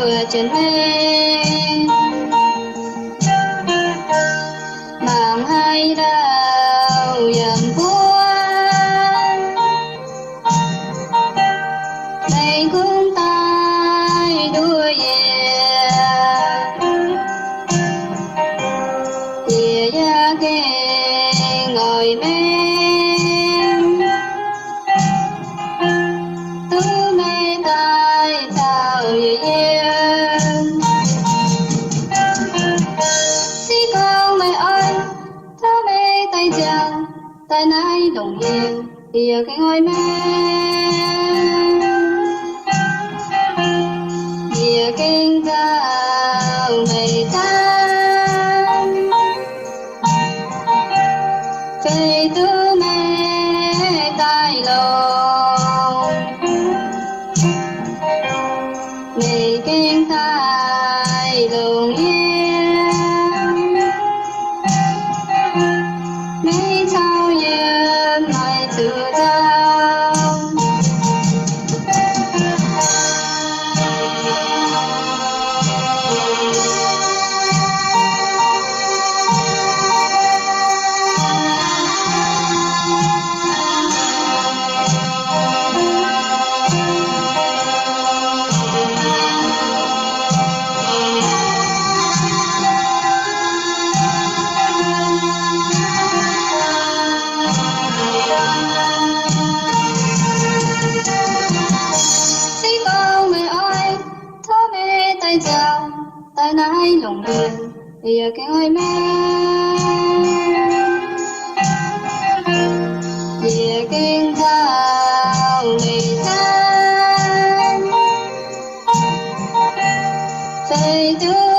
wuov jienv mengh, mangc haaix dauh yiem mbuo mengh kungx daaih nduov yie, yie yaac gengh oix mengh duqv meih daaih caux yie yiem. Se gorngv meih oix, tov meih daaih nziaauc daaih naaiv longc yie, yie gengh oix mengh, yie gengh caux meih zanc, feix duqv meih daaih longc, meih gengh daaih longc yie, meih caux yie maiv zuqc nzauh. Se gorngv meih oix, tov meih daaih nziaauc daaih naaiv longc yie, yie gengh oix mengh, yie gengh caux meih zanc, feix duqv